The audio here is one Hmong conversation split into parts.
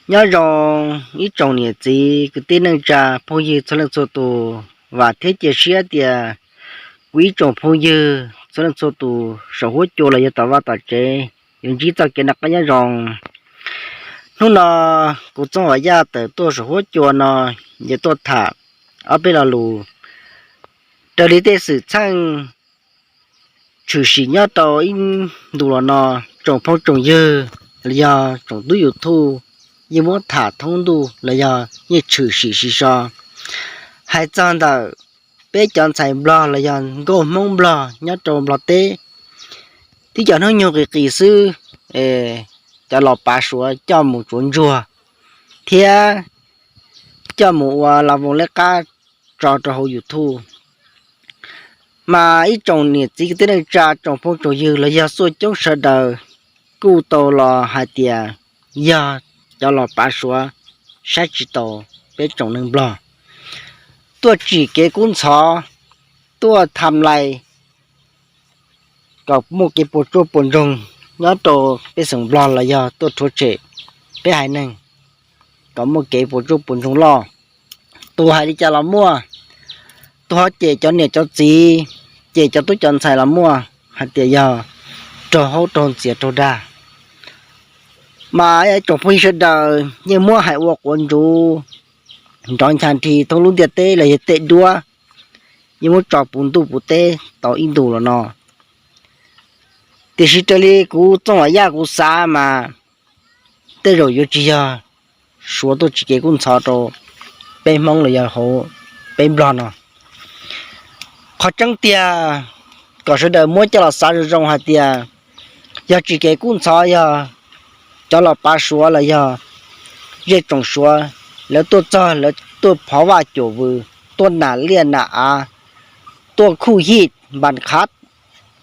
Nyob zoo ib tsoom niam txiv kwv tij neej tsa phooj ywg txhua leej txhua tus, vam thiab cia siab tias kuv ib tsoom phooj ywg txhua leej txhua tus saum huab cua los yog tom vaj tom tsev yuav ntsib txoj kev noj qab nyob zoo. Hnub no kuv Txooj Vam Yaj tawm tuaj saum huab cua no, yuav tuaj tham ob peb lo lus raws li tej xwm txheej tshwm sim nyob rau ib ntus los no, tsoom phooj tsoom ywg los yog tsoom tub YouTube yeej muab tham thoob ntuj los yog yeej tshwm sim siv so hais txog ntawm peb cov ntxhais Nplog los yog nkauj Hmoob Nplog nyob rau Nplog teb, tib cov hnub nyoog qis qis xwb, cov los pav Suav coj mus tsuav ntsuag thiab coj mus ua las voos leb qab tso rau hauv YouTube. Mas ib tsoom niam txiv kwv tij neej tsa tsoom phooj tsoom ywg los yog txhua coob sawv daws kuj tau los hais tias yog cov los pav Suav saib tsis taus peb tsoom neeg Nplog, tuaj tsim kev kub ntxhov, tuaj tham lais kom muaj kev puas tsuaj puas ntsoog nyob rau peb xeem Nplog los yog tuaj rhuav tshem peb haiv neeg kom muaj kev puas tsuaj puas ntsoog loj. Tus hais li cas los muaj, tus ho cem cov niam cov txiv, cem cov tub cov ntxhais los muaj, hais tias yog raug haub raug ntxias raug dag. Mas tsoom phooj ywg sawv daws yeej muab hais ua quav ntsuv nrov ncha nthi thoob lub ntiaj teb los yog tej duab, yeej muab tso puv ntuj puv teb tau ib ntus los no. Tiam sis raws li kuv Txooj Vam Yaj kuv xav mas tej zaum yuav tsis yog Suav tuaj tsim kev kub ntxhov rau peb Hmoob los yog hauv peb Nplog no. Qhov tseeb tiag kom sawv daws muab coj los xav zoo zoo hais tias yog tsim kev kub ntxhov yog cov los pav Suav los yog zej tsoom Suav, lawv tuaj txog lawv tuaj phov vaj cuam vws, tuaj nam liaj nam av, tuaj khuj hij npas khav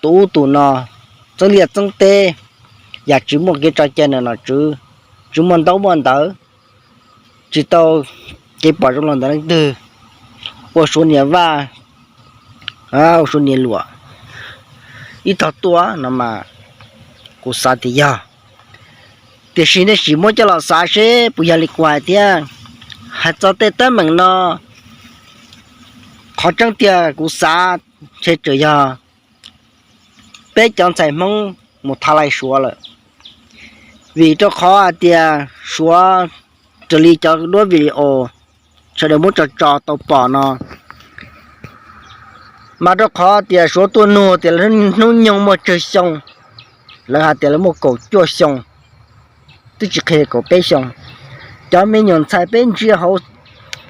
tus ub tus no, txeeb liaj txeeb teb, yam tsis muaj kev tso cai ntawm nom tswv, tsis muaj ntaub muaj ntawv, tsis tau kev pom zoo los ntawm leej twg, ua Suav niam vaj, ua Suav niam luam ib tog tuaj no mas kuv xav tias yog. Tiam sis nej sim muab coj los xav seb puas yog li kuv hais thiab. Hais txog tej teeb meem no, qhov tseeb tiag kuv xav ntshe tseem yog peb cov ntxhais Hmoob mus tha lais Suav lawm. Vim rau qhov hais tias Suav raws li cov duab video sawv daws muab tso tso tau pom no, mas rau qhov tias Suav tuaj nug tias lawv hnub nyoog muaj tsawg xyoo, lawv hais tias lawv muaj kaum cuaj xyoo, twb tsis qhia kaum peb xyoo. Cov me nyuam ntxhais peb ntsia hauv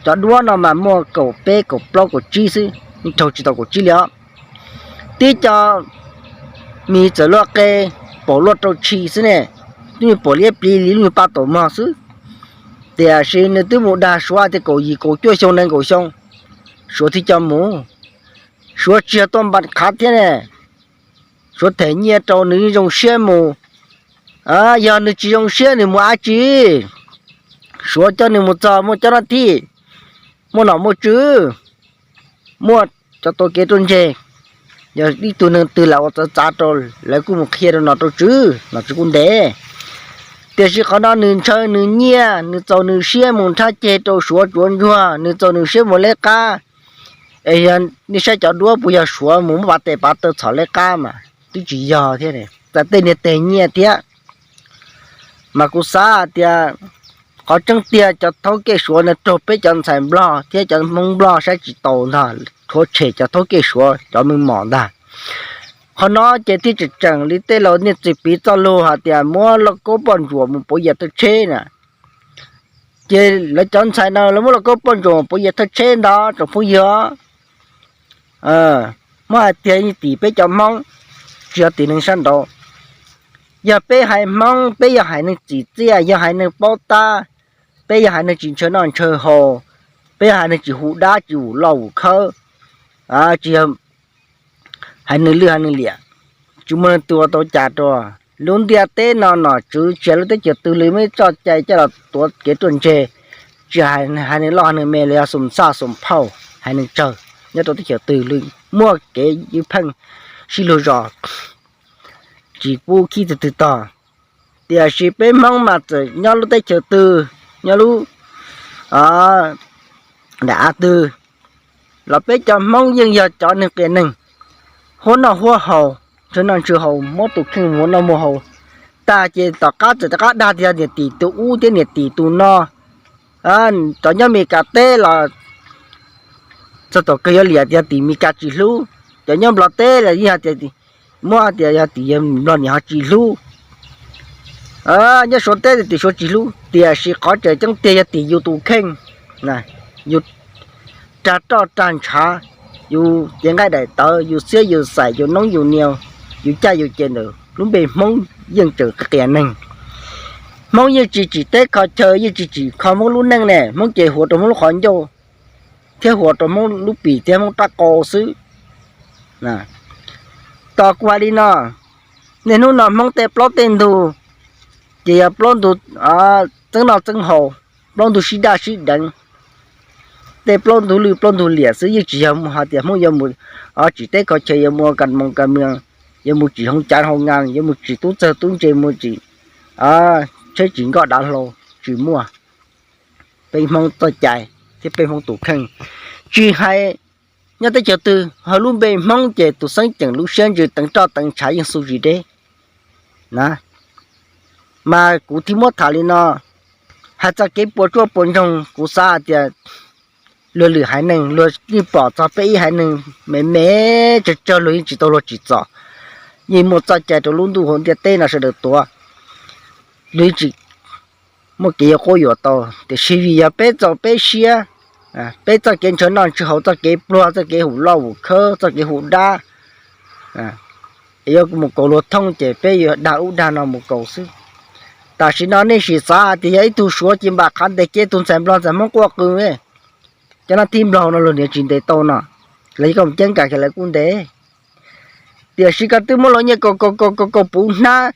cov duab no mas muaj kaum peb kaum plaub kaum tsib xwb, raug tsis tau kaum tsib li os. Tib co mis txawm luaj qe, paum luaj rau tshis xwb ne, twb nyuag paum liab pliv li lub nyuag paj taum mog xwb. Tiam sis nws twb mus dag Suav tias kaum yim kaum cuaj xyoo nees nkaum xyoo, Suav thiaj coj mus. Suav tsis yog tuaj npas khav thiab ne, Suav them nyiaj rau nws zoo siab mus. Yog nws tsis zoo siab nws mus dab tsi? Suav coj nws mus txog muaj cov nab thij, muaj nom muaj tswv, muaj cov tau kev ruaj ntseg. Yog ib tug neeg twg lam ua txawv txav rau, lawv kuj mus qhia rau nom rau tswv, nom tswv kuj ntev. Tiam sis qhov no nws ntshaw nws nyiaj, nws txaus nws siab mus nrhab ceg rau Suav tsuav ntsuag, nws txaus nws siab mus leb qab. Es yog nej saib cov duab puas yog Suav mus muab pav tes pav taw txhom leb qab mas twb tsis yog thiab, txawm tej niag teg nyiaj thiab. Mas kuv xav hais tias qhov tseeb tiag cov thaub kej Suav no raug peb cov ntxhais Nplog thiab cov Hmoob Nplog saib tsis taus ntag, rhuav tshem cov thaub kej Suav cov me mom ntag. Qhov no ces thiaj tseem tseem li tej laus niaj txiv piv txoj lus hais tias muab lauj kaub poj ntsuam mus pauv yam thawj tsheb na. Ces lawv cov ntxhais no lawv muab lauj kaub poj ntsuam mus pauv yam thawj tsheb ntag tsoom phooj ywg. Muab hais tiag yeej tim peb cov Hmoob, tsis yog tim neeg sab nraud. Yog peb haiv Hmoob, peb yog haiv neeg tsim txiaj, yog haiv neeg paub tab, peb yog haiv neeg tsis ntshaw noj ntshaw haus, peb yog haiv neeg tsis hu dab tsis vum loj vum khawb, tsis yog haiv neeg lwj haiv neeg liam, tsis muaj neeg tua tau cas rau. Lub ntiaj teb no nom tswv tsis hais lub teb chaws twg li muaj ib txoj cai coj los tuav kev ruaj ntseg, tsis hais haiv neeg loj haiv neeg me los yog xoom txhaj xoom phauj haiv neeg tsawg nyob rau teb chaws twg li muaj kev ywj pheej sib luag zos, tsis pub khib twg twg tog. Tiam sis peb Hmoob mas txawm nyob lub teb chaws twg, nyob lub daim av twg los peb cov Hmoob yeej yog cov neeg qias neeg, huab noj huab haus, ntshaw noj ntshaw haus, muab tus kheej muab noj muab haus tag ces tom qab txawm rov qab dag tias niam tim tus ub thiab niam tim tus no. Cov nyob Meskas teb los txog thaum kawg yuav liam tias tim Meskas tsis hlub, cov nyob Nplog teb los yeej tias, muab tias yog tim Nplog niam ho tsis hlub. Nyob Suav teb tias tim Suav tsis hlub, tiam sis qhov tseem ceeb tiag yog tim yus tus kheej, yus rag roj rag ntshav, yus cev nqaij daim tawv, yus xiab yus xais, yus noob yus nias, yus caj yus ces ntawm lub npe Hmoob yeej tseem qias neeg. Hmoob yeej tsis tsim teb kho chaw, yeej tsis tsim kho Hmoob lub neej ne, Hmoob ces huam rau Hmoob lub qhov ncauj thiab huam rau Hmoob lub pim thiab Hmoob rab qau xwb. Tos kuv hais li no, niaj hnub no Hmoob tej plaub tej ntug ces yog plaub ntug txeeb noj txeeb haus, plaub ntug sib daj sib deev, tej plaub ntug lwj plaub ntug liam xwb, yeej tsis yog mus hais tias Hmoob yuav mus tsim teb kho chaw, yuav mus kas moos kas mws, yuav mus tsim hoo cav hoo ngas, yuav mus tsim tub txawg tub ntse, mus tsim tsheb tsim nkoj dav hlau, tsis muaj. Peb Hmoob txoj cai thiab peb Hmoob tus kheej, tsis hais nyob teb chaws twg, hauv lub npe Hmoob ces tus xeeb ceem lub siab ntsws teev roj teev ntshav yeej xu zis deb na. Mas kuv thiaj muab tham li no, hais txog kev puas tsuaj puas ntsoog kuv xav hais tias luag lwm haiv neeg luag yeej pom txog peb ib haiv neeg me me tsawg tsawg luag yeej tsis tau luag tsim txom, yeej muaj txoj cai rau lub ntuj hauv ntiaj teb no sawv daws tuav, luag yeej tsis muaj kev yuav quab yuam tau. Tiam sis vim yog peb txaus peb siab, peb txoj kev ntshaw noj ntshaw haus, txoj kev pluag, txoj kev hum loj hum khawb, txoj kev hum dab, yuav mus kaus luag thooj ces peb yuav dag ub dag no mus kaus xwb. Tam sim no nej sim xav tias yog ib tug Suav ces npam qhav ntes kiag tus ntxhais Nplog ntxhais Hmoob quaj qw, cov no tib Nplog no luag niam tsis ntes tau no, los yog koj mus ceeb kas kiag lawv kuj ntes. Tiam sis koj twb muab luag nyiaj kaus kaus kaus kaus kaus puv hnab,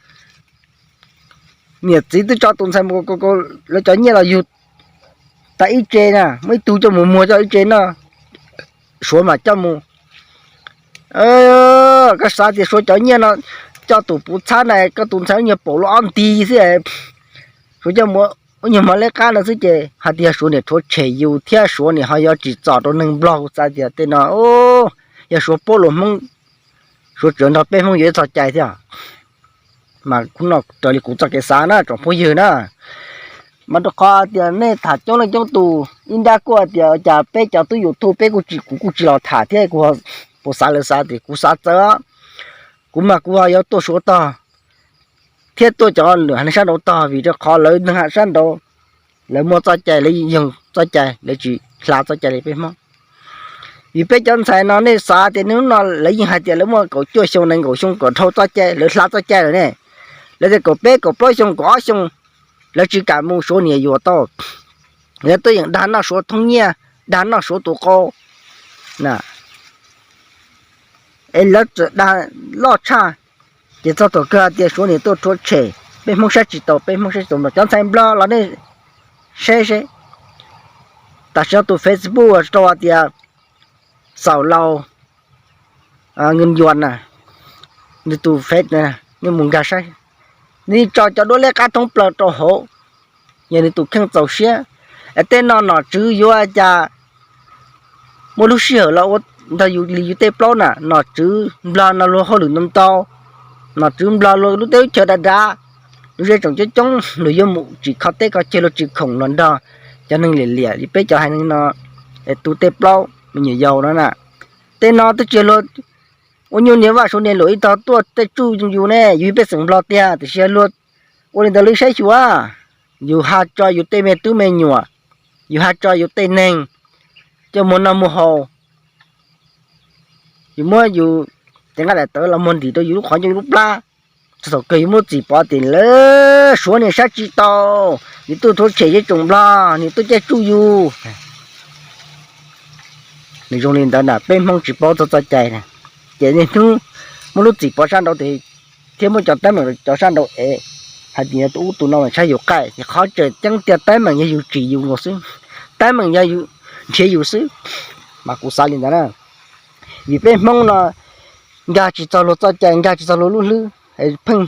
niam txiv twb tso tus ntxhais mus kaus kaus kaus, lawv cov nyiaj los yug tas ib tse na, muaj ib tug coj mus muag coj ib tse noj, Suav mas coj mus. Koj xav tias Suav cov nyiaj no coj tus puv txhab na, koj tus ntxhais ub nyuag paum lub ob nti xwb, Suav coj mus ua nyuag mov leb qab no xwb ces hais tias Suav niam rhuav tshem yus thiab Suav niam ho yuav tsim txom rau neeg Nplog. Kuv xav tias tej no yog Suav paub luag Hmoob, Suav tseem nrog peb Hmoob yuav ib txoj cai thiab. Mas kuv no raws li kuv txoj kev xav na tsoom phooj ywg na. Mas rau qhov tias nej tham coob leej coob tus, ib nrab kuj tias cas peb cov tub YouTube peb kuj tsis, kuv kuj tsis los tham thiab, kuv puas xav lawv xav tias kuv xav txawv. Kuv mas kuv ho yuav tuaj Suav tog thiab tuaj cov lwm haiv neeg sab nraud tog, vim rau qhov lawv neeg sab nraud lawv muaj txoj cai, lawv yeej txoj cai, lawv tsis hla txoj cai li peb Hmoob. Vim peb cov ntxhais no nej xav tias niaj hnub no lawv yeej hais tias lawv muaj kaum cuaj xyoo nees nkaum xyoo kom dhau txoj cai, lawv hla txoj cai lawm ne. Lawv tias kaum peb kaum plaub xyoo kaum ob xyoo lawv tsis kam mus Suav niam yuam tau, lawv tuaj yeem dag noj Suav thoob nyiaj, dag noj Suav tus qau na. Es lawv txawm dag loj tshaj, ces txog thaum kawg tias Suav niam tuaj rhuav tshem, peb Hmoob saib tsis taus, peb Hmoob saib tsis taus. Cov ntxhais Nplog los nej saib seb, tam sim no tus Facebook rau hais tias Xaum Laus Nws Yuas na, nws tus Face na, nej mus nkag saib, nws tso cov duab liab qab thoob plaws rau hauv, yog nws tus kheej txaus siab. Es tej no nom tswv yuav cas muaj lub sij hawm los ua nrog yus li yus tej plaub na. Nom tswv Nplog no luag hauj lwm ntau ntau, nom tswv Nplog luag lub teb lub chaw dav dav, luag zej tsoom coob coob, luag yuav mus tsis kho teb kho chaw, luag tsis khoom los nrog cov neeg liam liam li peb cov haiv neeg no, es tu tej plaub me nyuam yaus no na. Tej no twb tsis yog luag ua nyuj niam vaj Suav niam luam ib tog tuaj tej tsuj yus ne, yus yog pej xeem Nplog tiag, tiam sis luag ua li ntawd lawv saib xyuas, yus ha tso yus tej me tub me nyuam, yus ha tso yus tej neeg coj mus noj mus haus, yus muab yus cev nqaij daim tawv los muag ntim rau yus lub qhov ncauj lub plab, txog thaum kawg yus muab txim pov tias lawv Suav niam saib tsis taus, nws tuaj rhuav tshem zej tsoom Nplog, nws tuaj caij tsuj yus. Nws zoo li ntawd na, peb Hmoob tsis paub txog txoj cai na, ces niaj hnub muab lub txim pov sab nraud thiab muab cov teeb meem cov sab nraud ev, hais tias yog tus ub tus no mas saib yus qaij, ces qhov tseem ceeb tiag teeb meem yog yus tsim yus nkaus xwb, teeb meem yog yus nrhiav yus xwb. Mas kuv xav li ntawd na, vim peb Hmoob no nkag tsis txog luag txoj cai, nkag tsis txog luag lub hlwb, pheej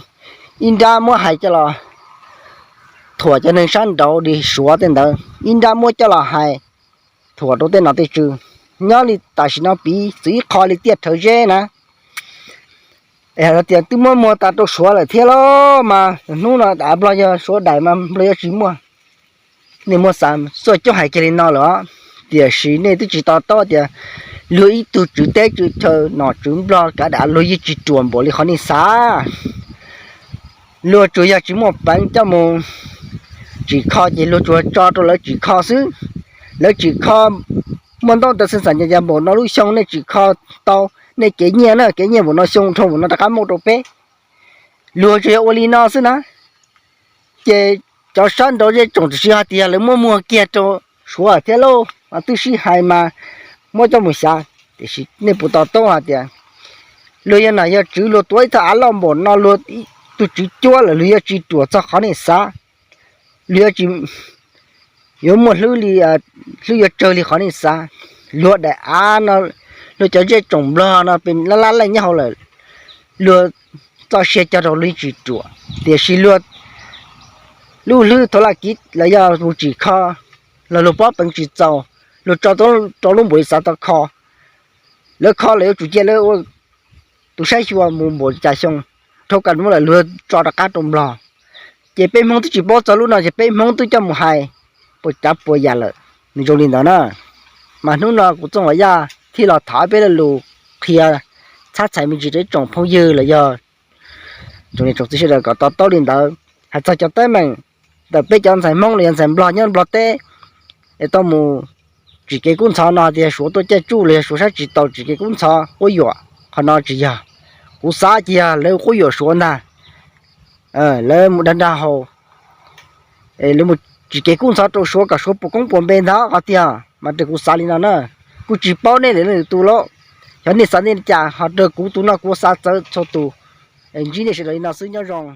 ib nrab muab hais coj los thuam cov neeg sab nraud li Suav tej ntawd ib nrab muab coj los hais thuam rau tej nom tej tswv. Nyob li tam sim no piv txwv ib qho li tiaj rhawv zeb na, es hais tias twb muab muag tas rau Suav lawm thiab los mas hnub no daim Nplog yog Suav daim mas Nplog yuav tsis muaj. Nej muab xav txuj coob hais kiag li no lawm os, tiam sis nej twb tsis to taub tias luag ib tug tswv teb tswv chaw nom tswv Nplog kav dav luag yeej tsis ruam npaum li qhov nej xav. Luag tsuas yog tsis muaj peev coj mus tsim kho ces luag tsuas tso rau lawv tsim kho xwb. Lawv tsim kho muaj ntaub ntawv xeev xas ncas npaum no lub xyoo nej tsim kho tau nej kev nyiaj na, kev nyiaj npaum no xyoo dhau npaum no rov qab muab rau peb. Luag tsuas yog ua li no xwb na. Ces cov sab nraud zej tsoom tsis hais tias lawv muab muag kiag rau Suav thiab lauj, mas twb sib hais mas muab coj mus xyav, tiam sis nej puas to taub hais tias luag yog nom yog tswv luag tuav ib thaj av loj npaum no luag tus tswv cuab lawm luag yuav tsis ruam txog qhov nej xav. Luag yuav tsis yuav muaj hlwb li, hlwb yuav tsawg li qhov nej xav. Luag daim av no, luag cov zej tsoom Nplog no pes lab lab leej nyob hauv lawm, luag txoj sia cog rau luag yeej tsis ruam, tiam sis luag lub hlwb thaum laj kiv los yog mus tsim kho los luag pob peev tsis txaus, luag tso rau lub npaum li xav tau kho. Lawv kho lawv yuav tsum cia lawv ua tus saib xyuas mus npaum cas xyoo, dhau kav muab lawm luag tso rov qab rau Nplog. Ces peb Hmoob twb tsis paub txog lub no ces peb Hmoob twb coj mus hais puas tsav puas yam lawm, nws zoo li ntawd na. Mas hnub no kuv Txooj Vam Yaj thiaj los tham peb lo lus qhia txhab txhais me ntsis rau ib tsoom phooj ywg los yog tsoom niam tsoom txiv sawv daws kom to taub li ntawd. Hais txog cov teeb meem ntawm peb cov ntxhais Hmoob los yog ntxhais Nplog nyob Nplog teb es tau mus tsim kev kub ntxhov no tias Suav tuaj caij tsuj los yog Suav saib tsis taus tsim kev kub ntxhov quab yuam, qhov no tsis yog. Kuv xav ces yog lawv quab yuam Suav ntag. Lawv mus dag nrag haus, lawv mus tsim kev kub ntxhov rau Suav kom Suav puas koob puas npe ntag qhov tiag, mas raws kuv xav li no na. Kuv tsis paub nej lwm leej lwm tus los, yog nej xav nej li cas ho raws kuv tus no kuv xav txawv txhua tus. Ntsib nej sawv daws li no xwb, nyob zoo.